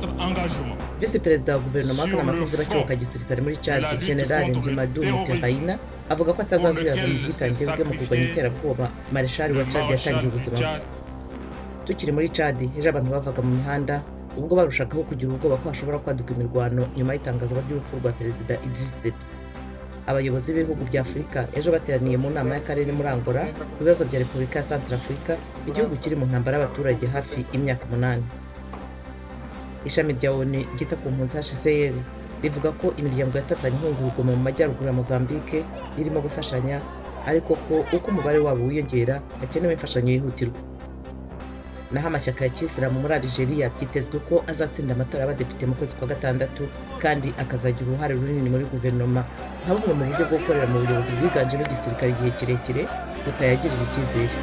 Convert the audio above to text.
Notre engagement Visi Perezida wa guverinoma w'akanama k'inzibacyuho ka gisirikare muri Chad, General Ndjimadu Mutehayina, avuga ko atazazuyaza mu bwitange bwe mu kurwanya iterabwoba. Mareshali wa Chad yatangiye ubuzima bwe. Tukiri muri Chad, ejo abantu bavaga mu mihanda ubwo barushagaho kugira ubwoba ko hashobora kwaduka imirwano nyuma y'itangazwa ry'urupfu rwa Perezida Idriss Deby. Abayobozi b'ibihugu bya Afurika ejo bateraniye mu nama y'akarere muri Angola ku bibazo bya Repubulika ya Centrafrica, igihugu kiri mu ntambara y'abaturage hafi imyaka 8. Ishami rya ONU ryita ku mpunzi, HCR, rivuga ko imiryango yatatanye ihunga urugomo mu majyaruguru ya Mozambique irimo gufashanya, ariko ko uko umubare wabo wiyongera hakenewe imfashanyo yihutirwa. Naho amashyaka ya kisilamu muri Algeria byitezwe ko azatsinda amatora y'abadepite mu kwezi kwa gatandatu, kandi akazagira uruhare runini muri guverinoma nka bumwe mu buryo bwo gukorera mu buyobozi bwiganjemo igisirikare igihe kirekire butayagirira icyizere.